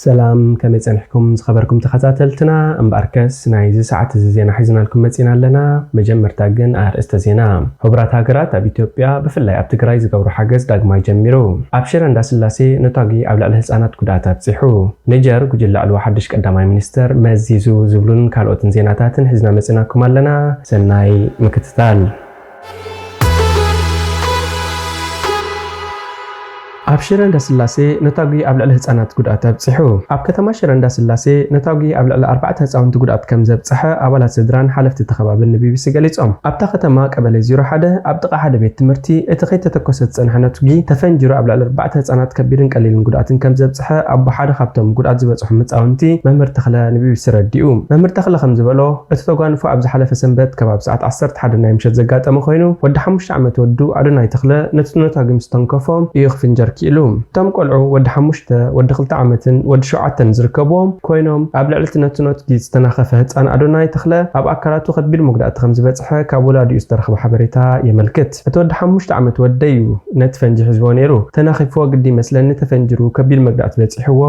ሰላም፣ ከመይ ጸኒሕኩም ዝኸበርኩም ተኸታተልትና? እምበኣርከስ ናይዚ ሰዓት እዚ ዜና ሒዝናልኩም መጺና ኣለና። መጀመርታ ግን ኣርእስተ ዜና። ሕቡራት ሃገራት ኣብ ኢትዮጵያ፣ ብፍላይ ኣብ ትግራይ ዝገብሮ ሓገዝ ዳግማይ ጀሚሩ። ኣብ ሽረ እንዳስላሴ ነታጒ ኣብ ልዕሊ ህጻናት ጉድኣት ኣብጺሑ። ኒጀር፣ ጉጅለ ዕልዋ ሓድሽ ቀዳማይ ሚኒስተር መዚዙ ዝብሉን ካልኦትን ዜናታትን ሒዝና መጺናኩም ኣለና። ሰናይ ምክትታል። ኣብ ሽረ እንዳስላሴ ነታጒ ኣብ ልዕሊ ህጻናት ጉድኣት ኣብጺሑ። ኣብ ከተማ ሽረ እንዳስላሴ ነታጒ ኣብ ልዕሊ ኣርባዕተ ህጻውንቲ ጉድኣት ከም ዘብጽሐ ኣባላት ስድራን ሓለፍቲ እቲ ከባብን ንቢቢሲ ገሊጾም። ኣብታ ከተማ ቀበሌ ዜሮ ሓደ ኣብ ጥቓ ሓደ ቤት ትምህርቲ እቲ ከይተተኮሰ ዝጸንሐ ነትጒ ተፈንጂሩ ኣብ ልዕሊ ኣርባዕተ ህጻናት ከቢድን ቀሊልን ጉድኣትን ከም ዘብጽሐ ኣቦ ሓደ ካብቶም ጉድኣት ዝበጽሖም ህጻውንቲ መምህር ተኽለ ንቢቢሲ ረዲኡ። መምህር ተኽለ ከም ዝበሎ፣ እቲ ተጓንፎ ኣብ ዝሓለፈ ሰንበት ከባቢ ሰዓት ዓሰርተ ሓደ ናይ ምሸት ዘጋጠመ ኮይኑ፣ ወዲ ሓሙሽተ ዓመት ወዱ ኣዶናይ ተኽለ ነቲ ነታጒ ምስ ተንከፎ እዩ ክፍንጀር ክኢሉ። እቶም ቆልዑ ወዲ ሓሙሽተ፣ ወዲ ክልተ ዓመትን ወዲ ሸውዓተን ዝርከብዎም ኮይኖም፣ ኣብ ልዕሊ እቲ ነቲ ነትጒ ዝተናኸፈ ህጻን ኣዶናይ ተኽለ ኣብ ኣካላቱ ከቢድ መጉዳእቲ ከም ዝበጽሐ ካብ ወላዲኡ ዝተረኽበ ሓበሬታ የመልክት። እቲ ወዲ ሓሙሽተ ዓመት ወደይ እዩ ነቲ ፈንጂ ሒዝዎ ነይሩ። ተናኺፍዎ ግዲ ይመስለኒ ተፈንጂሩ ከቢድ መጉዳእቲ በጺሕዎ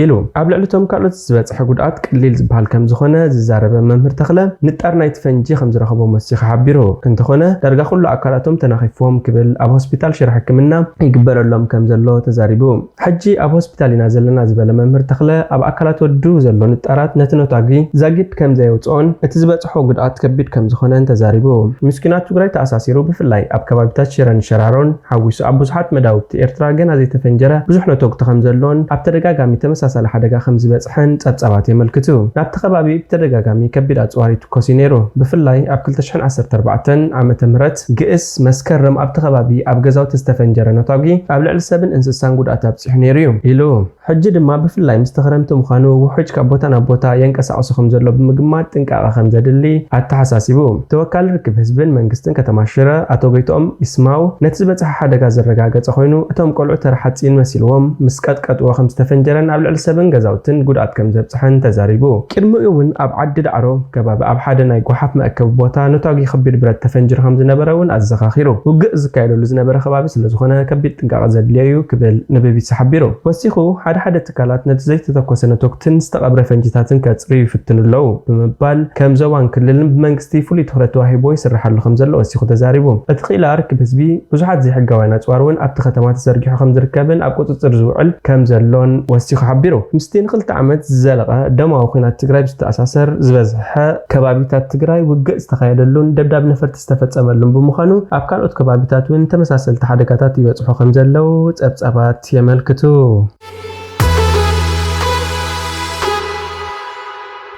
ኢሉ። ኣብ ልዕሊ እቶም ካልኦት ዝበጽሐ ጉድኣት ቀሊል ዝበሃል ከም ዝኾነ ዝዛረበ መምህር ተኽለ፣ ንጣር ናይቲ ፈንጂ ከም ዝረኸቦ ወሲኹ ሓቢሩ። እንተኾነ፣ ዳርጋ ኩሉ ኣካላቶም ተናኺፍዎም ክብል ኣብ ሆስፒታል ሽረ ሕክምና ይግበረሎም ከም ዘሎ ተዛሪቡ። ሕጂ ኣብ ሆስፒታል ኢና ዘለና ዝበለ መምህር ተኽለ፣ ኣብ ኣካላት ወዱ ዘሎ ንጣራት ነቲ ነታጒ ዛጊድ ከም ዘየውጽኦን እቲ ዝበጽሖ ጉድኣት ከቢድ ከም ዝኾነን ተዛሪቡ። ምስ ኲናት ትግራይ ተኣሳሲሩ ብፍላይ ኣብ ከባቢታት ሽረን ሸራሮን ሓዊሱ ኣብ ብዙሓት መዳውብቲ ኤርትራ ገና ዘይተፈንጀረ ብዙሕ ነተጉቲ ከም ዘሎን ኣብ ተደጋጋሚ ተመሳሳሊ ሓደጋ ከም ዝበጽሐን ጸብጻባት የመልክቱ። ናብቲ ከባቢ ብተደጋጋሚ ከቢድ ኣጽዋር ይትኮስ እዩ ነይሩ። ብፍላይ ኣብ ክልተ ሽሕን ዓሰርተ ኣርባዕተን ዓመተ ምህረት ግእስ መስከረም ኣብቲ ከባቢ ኣብ ገዛውቲ ዝተፈንጀረ ነታጒ ኣብ ልዕሊ ሰብን እንስሳን ጉድኣት ኣብጺሑ ነይሩ እዩ ኢሉ። ሕጂ ድማ ብፍላይ ምስቲ ክረምቲ ምዃኑ ውሑጅ ካብ ቦታ ናብ ቦታ የንቀሳቕሶ ከም ዘሎ ብምግማት ጥንቃቐ ከም ዘድሊ ኣተሓሳሲቡ። ተወካሊ ርክብ ህዝብን መንግስትን ከተማ ሽረ ኣቶ ጎይትኦም ይስማው ነቲ ዝበጽሐ ሓደጋ ዘረጋገጸ ኮይኑ፣ እቶም ቆልዑ ተራ ሓጺን መሲልዎም ምስ ቀጥቀጥዎ ከም ዝተፈንጀረን ኣብ ልዕሊ ሰብን ገዛውትን ጉድኣት ከም ዘብጽሐን ተዛሪቡ። ቅድሚኡ እውን ኣብ ዓዲ ዳዕሮ ከባቢ ኣብ ሓደ ናይ ጓሓፍ መእከቢ ቦታ ነታጒ ከቢድ ብረት ተፈንጂሩ ከም ዝነበረ እውን ኣዘኻኺሩ። ውግእ ዝካየደሉ ዝነበረ ከባቢ ስለ ዝኾነ ከቢድ ጥንቃቐ ዘድልዮ እዩ ክብል ንቢቢሲ ሓቢሩ። ወሲኹ፣ ሓደ ሓደ ትካላት ነቲ ዘይተተኮሰ ነቶግትን ዝተቐብረ ፈንጂታትን ከጽርዩ ይፍትኑ ኣለዉ ብምባል፣ ከም ዞባን ክልልን ብመንግስቲ ፍሉይ ትኹረት ተዋሂቦ ይስርሓሉ ከም ዘሎ ወሲኹ ተዛሪቡ። እቲ ክኢላ ርክብ ህዝቢ ብዙሓት ዘይሕጋውያን ኣጽዋር እውን ኣብቲ ከተማ ተዘርጊሑ ከም ዝርከብን ኣብ ቁጽጽር ዝውዕል ከም ዘሎን ወሲኹ ሓቢሩ። ምስቲ ንክልተ ዓመት ዝዘለቐ ደማዊ ኲናት ትግራይ ብዝተኣሳሰር፣ ዝበዝሐ ከባቢታት ትግራይ ውግእ ዝተኻየደሉን ደብዳብ ነፈርቲ ዝተፈጸመሉን ብምዃኑ፣ ኣብ ካልኦት ከባቢታት እውን ተመሳሰልቲ ሓደጋታት ይበጽሑ ከም ዘለዉ ጸብጻባት የመልክቱ።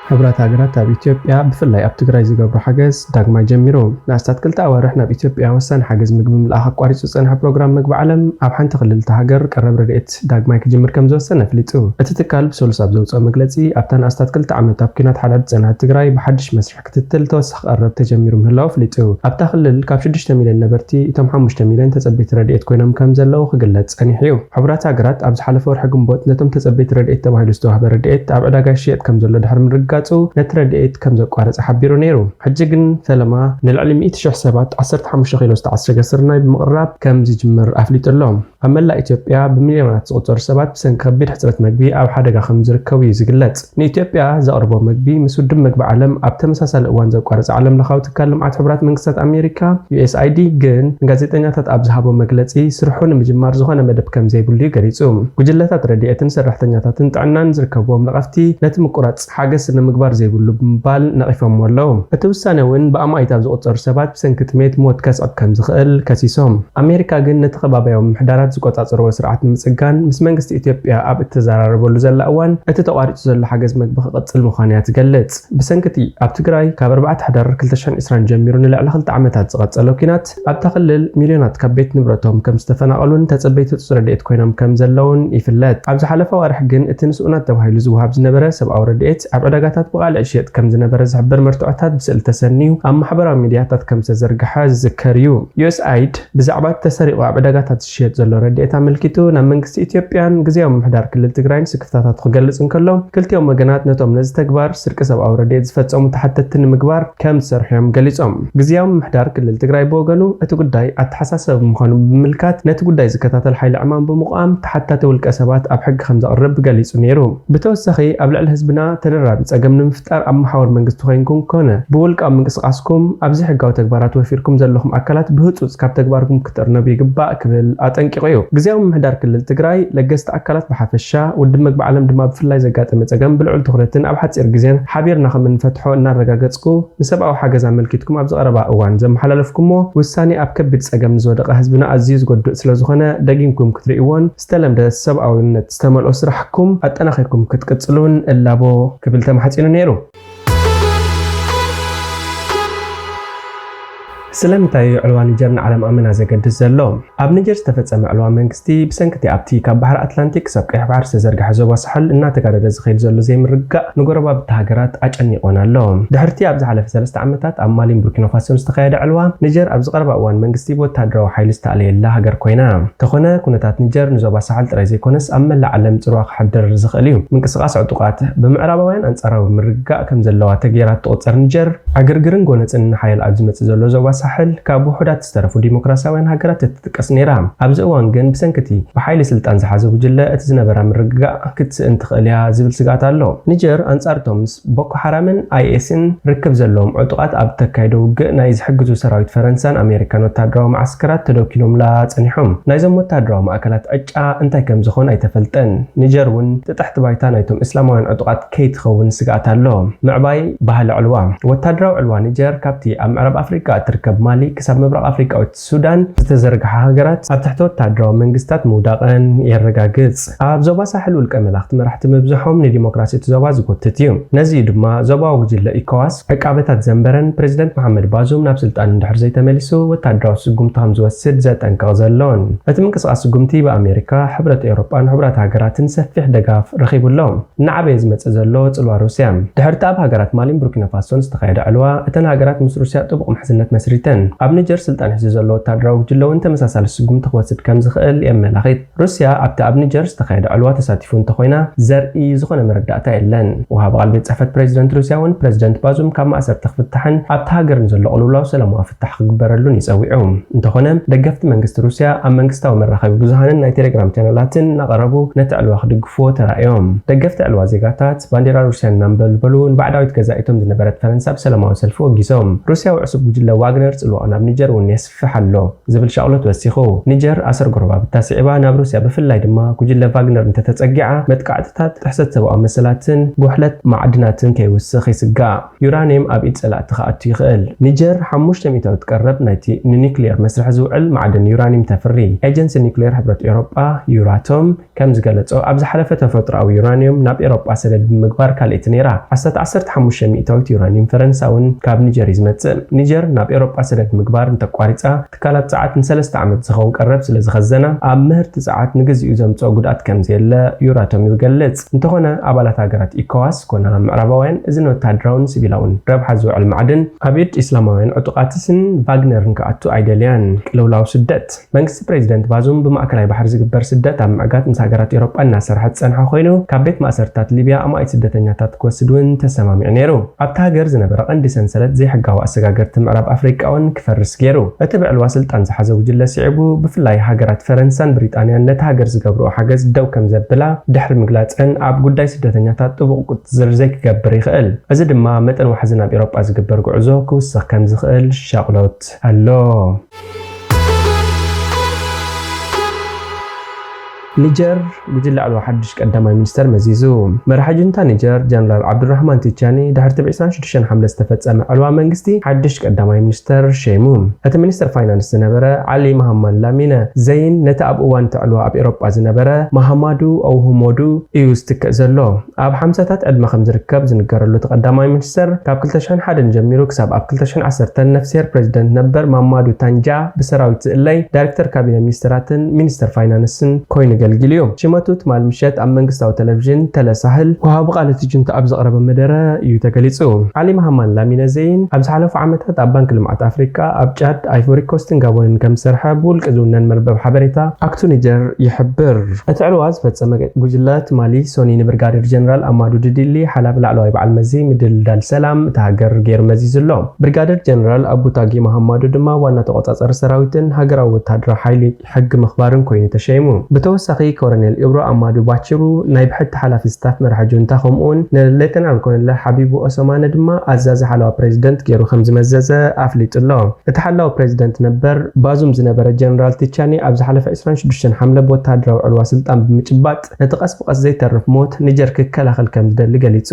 ሕቡራት ሃገራት ኣብ ኢትዮጵያ፣ ብፍላይ ኣብ ትግራይ ዝገብሮ ሓገዝ ዳግማይ ጀሚሩ። ንኣስታት ክልተ ኣዋርሕ ናብ ኢትዮጵያ ወሳኒ ሓገዝ ምግቢ ምልኣኽ ኣቋሪጹ ዝጸንሐ ፕሮግራም ምግቢ ዓለም፣ ኣብ ሓንቲ ክልል እታ ሃገር ቀረብ ረድኤት ዳግማይ ክጅምር ከም ዝወሰነ ኣፍሊጡ። እቲ ትካል ብሰሉስ ኣብ ዘውጽኦ መግለጺ፣ ኣብታ ንኣስታት ክልተ ዓመት ኣብ ኲናት ሓዳር ዝጸንሐት ትግራይ ብሓድሽ መስርሕ ክትትል ተወሳኺ ቀረብ ተጀሚሩ ምህላዉ ኣፍሊጡ። ኣብታ ክልል ካብ ሽዱሽተ ሚልዮን ነበርቲ፣ እቶም ሓሙሽተ ሚልዮን ተጸበይቲ ረድኤት ኮይኖም ከም ዘለዉ ክግለጽ ጸኒሑ እዩ። ሕቡራት ሃገራት ኣብ ዝሓለፈ ወርሒ ግንቦት ነቶም ተጸበይቲ ረድኤት ተባሂሉ ዝተዋህበ ረድኤት ኣብ ዕዳጋ ይሽየጥ ከም ዘሎ ድሕሪ ምርግጋጹ፣ ነቲ ረድኤት ከም ዘቋረጸ ሓቢሩ ነይሩ። ሕጂ ግን ፈለማ ንልዕሊ ሚእቲ ሽሕ ሰባት ዓሰርተ ሓሙሽተ ኪሎ ዝተዓሸገ ስርናይ ብምቕራብ ከም ዝጅምር ኣፍሊጡ ኣሎ። ኣብ መላእ ኢትዮጵያ ብሚልዮናት ዝቑጸሩ ሰባት ብሰንኪ ከቢድ ሕጽረት መግቢ ኣብ ሓደጋ ከም ዝርከቡ እዩ ዝግለጽ። ንኢትዮጵያ ዘቕርቦ መግቢ ምስ ውድብ መግቢ ዓለም ኣብ ተመሳሳሊ እዋን ዘቋረጸ ዓለም ለኻዊ ትካል ልምዓት ሕቡራት መንግስታት ኣሜሪካ፣ ዩ ኤስ ኣይ ዲ፣ ግን ንጋዜጠኛታት ኣብ ዝሃቦ መግለጺ፣ ስርሑ ንምጅማር ዝኾነ መደብ ከም ዘይብሉ እዩ ገሊጹ። ጉጅለታት ረድኤትን ሰራሕተኛታትን ጥዕናን ዝርከብዎም ነቐፍቲ ነቲ ምቁራጽ ሓገዝ ስነ ምግባር ዘይብሉ ብምባል ነቒፎምዎ ኣለዉ። እቲ ውሳነ እውን ብኣማኢት ኣብ ዝቑጸሩ ሰባት ብሰንኪ ጥሜት ሞት ከስዕብ ከም ዝኽእል ከሲሶም። ኣሜሪካ ግን ነቲ ከባብያዊ ምምሕዳራት ዝቆጻጸርዎ ስርዓት ንምጽጋን ምስ መንግስቲ ኢትዮጵያ ኣብ እተዘራረበሉ ዘላ እዋን፣ እቲ ተቋሪጹ ዘሎ ሓገዝ መግቢ ክቕጽል ምዃኑ እያ ትገልጽ። ብሰንኪ እቲ ኣብ ትግራይ ካብ ኣርባዕተ ሕዳር ክልተ ሽሕን ዕስራን ጀሚሩ ንልዕሊ ክልተ ዓመታት ዝቐጸለ ኲናት፣ ኣብታ ክልል ሚልዮናት ካብ ቤት ንብረቶም ከም ዝተፈናቐሉን ተጸበይቲ ህጹጽ ረድኤት ኮይኖም ከም ዘለውን ይፍለጥ። ኣብ ዝሓለፈ ኣዋርሕ ግን እቲ ንስኡናት ተባሂሉ ዝወሃብ ዝነበረ ሰብኣዊ ረድኤት ኣብ ዕዳጋ መድሓኒታት ብቓልዕ ይሽየጥ ከም ዝነበረ ዝሕብር መርትዖታት ብስእሊ ተሰንዩ ኣብ ማሕበራዊ ሚድያታት ከም ዝተዘርግሐ ዝዝከር እዩ። ዩ ኤስ ኣይድ ብዛዕባ እቲ ተሰሪቑ ኣብ ዕዳጋታት ዝሽየጥ ዘሎ ረድኤት ኣመልኪቱ ናብ መንግስቲ ኢትዮጵያን ግዝያዊ ምምሕዳር ክልል ትግራይን ስክፍታታቱ ክገልጽ እንከሎ፣ ክልቲኦም ወገናት ነቶም ነዚ ተግባር ስርቂ ሰብኣዊ ረድኤት ዝፈጸሙ ተሓተትቲ ንምግባር ከም ዝሰርሑ እዮም ገሊጾም። ግዝያዊ ምምሕዳር ክልል ትግራይ ብወገኑ፣ እቲ ጉዳይ ኣተሓሳሰቢ ምዃኑ ብምምልካት፣ ነቲ ጉዳይ ዝከታተል ሓይሊ ዕማም ብምቋም ተሓታቲ ውልቀ ሰባት ኣብ ሕጊ ከም ዘቕርብ ገሊጹ ነይሩ። ብተወሳኺ፣ ኣብ ልዕሊ ህዝብና ተደራቢ ጸገም ንምፍጣር ኣብ መሓውር መንግስቲ ኮይንኩም ኮነ ብውልቃዊ ምንቅስቓስኩም ኣብ ዘይሕጋዊ ተግባራት ወፊርኩም ዘለኹም ኣካላት ብህጹጽ ካብ ተግባርኩም ክትእርነቡ ይግባእ ክብል ኣጠንቂቑ እዩ። ግዝያዊ ምምሕዳር ክልል ትግራይ ለገስቲ ኣካላት ብሓፈሻ፣ ውድብ መግቢ ዓለም ድማ ብፍላይ ዘጋጠመ ጸገም ብልዑል ትኹረትን ኣብ ሓጺር ግዜን ሓቢርና ከም እንፈትሖ እናረጋገጽኩ፣ ንሰብኣዊ ሓገዝ ኣመልኪትኩም ኣብዚ ቀረባ እዋን ዘመሓላለፍኩሞ ውሳኔ ኣብ ከቢድ ጸገም ንዝወደቐ ህዝብና ኣዝዩ ዝጎድእ ስለ ዝኾነ፣ ደጊምኩም ክትርእይዎን ዝተለምደ ሰብኣውነት ዝተመልኦ ስራሕኩም ኣጠናኺርኩም ክትቅጽሉን እላቦ ክብል ተማሕጺኑ ነይሩ። ስለምንታይ እዩ ዕልዋ ኒጀር ንዓለም ኣመና ዘገድስ ዘሎ? ኣብ ኒጀር ዝተፈጸመ ዕልዋ መንግስቲ፣ ብሰንኪ እቲ ኣብቲ ካብ ባሕሪ ኣትላንቲክ ክሳብ ቀይሕ ባሕሪ ዝተዘርግሐ ዞባ ሳሕል እናተጋደደ ዝኸይድ ዘሎ ዘይምርግጋእ፣ ንጎረባብቲ ሃገራት ኣጨኒቖን ኣሎ። ድሕርቲ ኣብ ዝሓለፈ ሰለስተ ዓመታት ኣብ ማሊን ቡርኪና ፋሶን ዝተኻየደ ዕልዋ፣ ኒጀር ኣብዚ ቀረባ እዋን መንግስቲ ብወታደራዊ ሓይሊ ዝተኣለየላ ሃገር ኮይና። እንተኾነ፣ ኩነታት ኒጀር ንዞባ ሳሕል ጥራይ ዘይኮነስ፣ ኣብ መላእ ዓለም ጽልዋ ከሕድር ዝኽእል እዩ። ምንቅስቓስ ዕጡቓት፣ ብምዕራባውያን ኣንጻራዊ ምርግጋእ ከም ዘለዋ ተገይራ እትቑጸር ኒጀር፣ ዕግርግርን ጎነጽን እናሓየለ ኣብ ዝመጽእ ዘሎ ዞባ ሳሕል፣ ካብ ውሑዳት ዝተረፉ ዲሞክራሲያውያን ሃገራት እትጥቀስ ነይራ። ኣብዚ እዋን ግን፣ ብሰንኪ እቲ ብሓይሊ ስልጣን ዝሓዘ ጉጅለ፣ እቲ ዝነበራ ምርግጋእ ክትስእን ትኽእል እያ ዝብል ስግኣት ኣሎ። ኒጀር፣ ኣንጻር እቶም ምስ ቦኮ ሓራምን ኣይ ኤስን ርክብ ዘለዎም ዕጡቓት ኣብ እተካይዶ ውግእ ናይ ዝሕግዙ ሰራዊት ፈረንሳን ኣሜሪካን ወታደራዊ መዓስከራት ተደኪኖምላ ጸኒሖም። ናይዞም ወታደራዊ ማእከላት ዕጫ እንታይ ከም ዝኾን ኣይተፈልጠን። ኒጀር እውን ጥጥሕቲ ባይታ ናይቶም እስላማውያን ዕጡቓት ከይትኸውን ስግኣት ኣሎ። ምዕባይ ባህሊ ዕልዋ። ወታደራዊ ዕልዋ ኒጀር፣ ካብቲ ኣብ ምዕራብ ኣፍሪቃ እትርከብ ማሊ ክሳብ ምብራቕ ኣፍሪቃዊት ሱዳን ዝተዘርግሓ ሃገራት ኣብ ትሕቲ ወታደራዊ መንግስታት ምውዳቐን የረጋግጽ። ኣብ ዞባ ሳሕል ውልቀ መላኽቲ መራሕቲ ምብዝሖም ንዲሞክራሲ እቲ ዞባ ዝጎትት እዩ። ነዚ እዩ ድማ ዞባዊ ጉጅለ ኢኮዋስ ዕቃበታት ዘንበረን ፕሬዚደንት መሓመድ ባዙም ናብ ስልጣን እንድሕር ዘይተመሊሱ ወታደራዊ ስጉምቲ ከም ዝወስድ ዘጠንቅቕ ዘሎን። እቲ ምንቅስቓስ ስጉምቲ ብኣሜሪካ፣ ሕብረት ኤውሮጳን ሕቡራት ሃገራትን ሰፊሕ ደጋፍ ረኺቡ ኣሎ። እናዓበየ ዝመጽእ ዘሎ ጽልዋ ሩስያ። ድሕርቲ ኣብ ሃገራት ማሊን ቡርኪና ፋሶን ዝተኻየደ ዕልዋ፣ እተን ሃገራት ምስ ሩስያ ጥቡቕ ምሕዝነት መስሪተን። ኣብ ኒጀር ስልጣን ሒዙ ዘሎ ወታደራዊ ጉጅለ እውን ተመሳሳሊ ስጉምቲ ክወስድ ከም ዝኽእል የመላኺት። ሩስያ ኣብቲ ኣብ ኒጀር ዝተኻየደ ዕልዋ ተሳቲፉ እንተኾይና፣ ዘርኢ ዝኾነ መረዳእታ የለን። ወሃቢ ቃል ቤት ጽሕፈት ፕሬዚደንት ሩስያ እውን፣ ፕሬዚደንት ባዙም ካብ ማእሰርቲ ክፍታሕን ኣብቲ ሃገር ንዘሎ ቅልውላው ሰላማዊ ፍታሕ ክግበረሉን እዩ ጸዊዑ። እንተኾነ፣ ደገፍቲ መንግስቲ ሩስያ ኣብ መንግስታዊ መራኸቢ ብዙሃንን ናይ ቴሌግራም ቻነላትን እናቐረቡ ነቲ ዕልዋ ክድግፍዎ ተራእዮም። ደገፍቲ ዕልዋ ዜጋታት ባንዴራ ሩስያ እናንበልበሉ ንባዕዳዊት ገዛኢቶም ዝነበረት ፈረንሳ ብሰላማዊ ሰልፊ ወጊሶም። ሩስያዊ ዕሱብ ጉጅለ ዋግነር ጽልዋኡ ናብ ኒጀር እውን የስፍሕ ኣሎ ዝብል ሻቕሎት ወሲኹ። ኒጀር ኣሰር ጎረባብታ ስዒባ ናብ ሩስያ ብፍላይ ድማ ጉጅለ ቫግነር እንተተጸጊዓ መጥቃዕትታት ጥሕሰት ሰብኣዊ መሰላትን ጉሕለት ማዕድናትን ከይውስኽ ይስጋእ። ዩራኒየም ኣብ ኢድ ጸላእቲ ክኣቱ ይኽእል። ኒጀር ሓሙሽተ ሚእታዊት ቀረብ ናይቲ ንኒክሌር መስርሒ ዝውዕል ማዕድን ዩራኒየም ተፍሪ። ኤጀንሲ ኒክሌር ሕብረት ኤውሮጳ ዩራቶም ከም ዝገለጾ፣ ኣብ ዝሓለፈ ተፈጥሮኣዊ ዩራኒየም ናብ ኤውሮጳ ሰደድ ብምግባር ካልኣይቲ ነይራ። ኣስታት ዓሰርተ ሓሙሽተ ሚእታዊት ዩራኒየም ፈረንሳ እውን ካብ ኒጀር እዩ ዝመጽእ። ኒጀር ናብ ኤውሮጳ ሰደድ ምግባር እንተቋሪጻ፣ ትካላት ጸዓት ንሰለስተ ዓመት ዝኸውን ቀረብ ስለ ዝኸዘና፣ ኣብ ምህርቲ ጸዓት ንግዚኡ ዘምጽኦ ጉድኣት ከም ዘየለ ዩራቶም ይገልጽ። እንተኾነ፣ ኣባላት ሃገራት ኢኮዋስ ኮና ምዕራባውያን፣ እዚ ንወታደራውን ሲቪላውን ረብሓ ዝውዕል ማዕድን ኣብ ኢድ ኢስላማውያን ዕጡቓትስን ቫግነርን ክኣቱ ኣይደልያን። ቅልውላው ስደት። መንግስቲ ፕሬዚደንት ባዙም ብማእከላይ ባሕሪ ዝግበር ስደት ኣብ ምዕጋት ምስ ሃገራት ኤውሮጳ እናሰርሐ ዝጸንሐ ኮይኑ፣ ካብ ቤት ማእሰርታት ሊብያ ኣማኢት ስደተኛታት ክወስድ እውን ተሰማሚዑ ነይሩ። ኣብቲ ሃገር ዝነበረ ቀንዲ ሰንሰለት ዘይሕጋዊ ኣሰጋገርቲ ምዕራብ ኣፍሪቃ እውን ክፈርስ ገይሩ። እቲ ብዕልዋ ስልጣን ዝሓዘ ጉጅለ ስዒቡ፣ ብፍላይ ሃገራት ፈረንሳን ብሪጣንያን ነቲ ሃገር ዝገብርኦ ሓገዝ ደው ከም ዘብላ ድሕሪ ምግላጸን፣ ኣብ ጉዳይ ስደተኛታት ጥቡቕ ቁጽጽር ዘይክገብር ይኽእል። እዚ ድማ መጠን ዋሕዚ ናብ ኤውሮጳ ዝግበር ጉዕዞ ክውስኽ ከም ዝኽእል ሻቕሎት ኣሎ። ኒጀር፣ ጉጅለ ዕልዋ ሓድሽ ቀዳማይ ሚኒስተር መዚዙ። መራሒ ጁንታ ኒጀር ጀነራል ዓብዱራህማን ቲቻኒ፣ ድሕርቲ ብ ዕስራን ሽዱሽተን ሓምለ ዝተፈጸመ ዕልዋ መንግስቲ ሓድሽ ቀዳማይ ሚኒስተር ሸይሙ። እቲ ሚኒስተር ፋይናንስ ዝነበረ ዓሊ መሃማን ላሚነ ዘይን፣ ነቲ ኣብ እዋን እቲ ዕልዋ ኣብ ኤውሮጳ ዝነበረ መሃማዱ ኦውሁሞዱ እዩ ዝትክእ ዘሎ። ኣብ ሓምሳታት ዕድመ ከም ዝርከብ ዝንገረሉ እቲ ቀዳማይ ሚኒስተር፣ ካብ ክልተ ሽሕን ሓደን ጀሚሩ ክሳብ ኣብ ክልተ ሽሕን ዓሰርተን ነፍስሄር ፕሬዚደንት ነበር ማማዱ ታንጃ ብሰራዊት ዝእለይ፣ ዳይሬክተር ካቢነ ሚኒስተራትን ሚኒስተር ፋይናንስን ኮይኑ ኣገልጊሉ እዩ። ሽመቱ ትማል ምሸት ኣብ መንግስታዊ ቴሌቪዥን ተለሳህል ወሃቢ ቃል እቲ ጁንታ ኣብ ዘቕረበ መደረ እዩ ተገሊጹ። ዓሊ መሃማን ላሚነ ዘይን ኣብ ዝሓለፉ ዓመታት ኣብ ባንክ ልምዓት ኣፍሪቃ፣ ኣብ ጫድ፣ ኣይቮሪ ኮስትን ጋቦንን ከም ዝሰርሐ ብውልቂ ዝውነን መርበብ ሓበሬታ ኣክቱ ኒጀር ይሕብር። እቲ ዕልዋ ዝፈጸመ ጉጅለ ትማሊ ሶኒ ንብርጋዴር ጀነራል ኣማዱ ድዲሊ፣ ሓላፊ ላዕለዋይ በዓል መዚ ምድልዳል ሰላም እታ ሃገር፣ ገይሩ መዚዙ ኣሎ። ብርጋዴር ጀነራል ኣቡታጊ መሃማዱ ድማ ዋና ተቆጻጻሪ ሰራዊትን ሃገራዊ ወተሃደራዊ ሓይሊ ሕጊ ምኽባርን ኮይኑ ተሸይሙ። ብተወሳኺ ኮሎኔል ኢብሮ ኣማዱ ባቺሩ ናይ ብሕቲ ሓላፊ ስታፍ መራሒ ጁንታ፣ ከምኡውን ንሌተናል ኮሎኔል ሓቢቡ ኦሶማነ ድማ ኣዛዚ ሓለዋ ፕሬዚደንት ገይሩ ከም ዝመዘዘ ኣፍሊጡ ኣሎ። እቲ ሓላዊ ፕሬዚደንት ነበር ባዙም ዝነበረ ጀነራል ቲቻኒ ኣብ ዝሓለፈ ዕስራን ሽዱሽተን ሓምለ ብወተሃደራዊ ዕልዋ ስልጣን ብምጭባጥ ነቲ ቀስ ብቐስ ዘይተርፍ ሞት ኒጀር ክከላኸል ከም ዝደሊ ገሊጹ።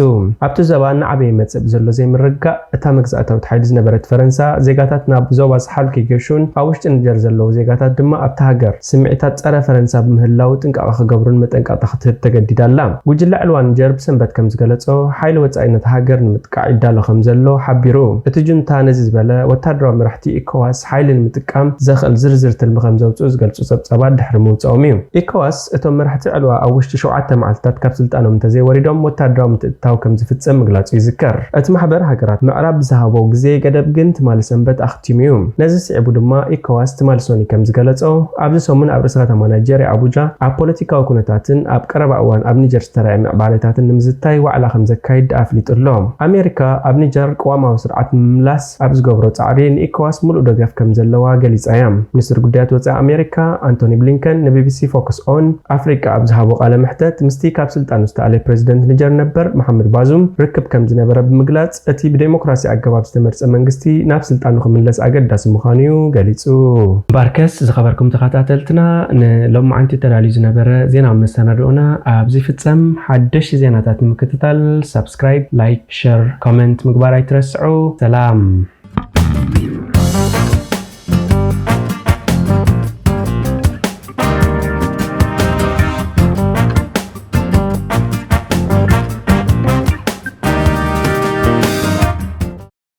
ኣብቲ ዞባ እናዓበየ ይመጽእ ብዘሎ ዘይምርግጋእ እታ መግዛእታዊት ሓይሊ ዝነበረት ፈረንሳ፣ ዜጋታት ናብ ዞባ ሳሓል ከይገሹን ኣብ ውሽጢ ኒጀር ዘለዉ ዜጋታት ድማ ኣብታ ሃገር ስምዒታት ጸረ ፈረንሳ ብምህላዉ ጥንቃቐ ክገብሩን መጠንቀቕታ ክትህብ ተገዲዳ ኣላ። ጉጅለ ዕልዋ ኒጀር ብሰንበት ከም ዝገለጾ፣ ሓይሊ ወጻኢ ነታ ሃገር ንምጥቃዕ ይዳሎ ከም ዘሎ ሓቢሩ። እቲ ጁንታ ነዚ ዝበለ፣ ወታደራዊ መራሕቲ ኢኮዋስ ሓይሊ ንምጥቃም ዘኽእል ዝርዝር ትልሚ ከም ዘውጽኡ ዝገልጹ ጸብጻባት ድሕሪ ምውጽኦም እዩ። ኢኮዋስ እቶም መራሕቲ ዕልዋ ኣብ ውሽጢ ሸውዓተ መዓልትታት ካብ ስልጣኖም እንተዘይወሪዶም ወታደራዊ ምትእትታው ከም ዝፍጸም ምግላጹ ይዝከር። እቲ ማሕበር ሃገራት ምዕራብ ብዝሃቦ ግዜ ገደብ ግን ትማሊ ሰንበት ኣኽቲሙ እዩ። ነዚ ስዒቡ ድማ ኢኮዋስ ትማሊ ሶኒ ከም ዝገለጾ፣ ኣብዚ ሰሙን ኣብ ርእሰ ከተማ ናይጄርያ ኣቡጃ ኣብ ፖለቲካዊ ኩነታትን ኣብ ቀረባ እዋን ኣብ ኒጀር ዝተራእየ ምዕባለታትን ንምዝታይ ዋዕላ ከም ዘካይድ ኣፍሊጡ ኣሎ። ኣሜሪካ ኣብ ኒጀር ቅዋማዊ ስርዓት ንምምላስ ኣብ ዝገብሮ ጻዕሪ ንኢኮዋስ ምሉእ ደገፍ ከም ዘለዋ ገሊጻ እያ። ሚኒስትር ጉዳያት ወጻኢ ኣሜሪካ ኣንቶኒ ብሊንከን ንቢቢሲ ፎከስ ኦን ኣፍሪቃ ኣብ ዝሃቦ ቃለ መሕተት፣ ምስቲ ካብ ስልጣኑ ዝተኣለ ፕሬዚደንት ኒጀር ነበር መሓመድ ባዙም ርክብ ከም ዝነበረ ብምግላጽ፣ እቲ ብዴሞክራሲ ኣገባብ ዝተመርጸ መንግስቲ ናብ ስልጣኑ ክምለስ ኣገዳሲ ምዃኑ እዩ ገሊጹ። ባርከስ ዝኸበርኩም ተኸታተልትና፣ ንሎማዓንቲ ተዳልዩ ዝነበረ ዜናዊ መሰናድኦና ኣብዚ ይፍጸም። ሓደሽቲ ዜናታት ንምክትታል ሳብስክራይብ፣ ላይክ፣ ሸር፣ ኮመንት ምግባር ኣይትረስዑ። ሰላም።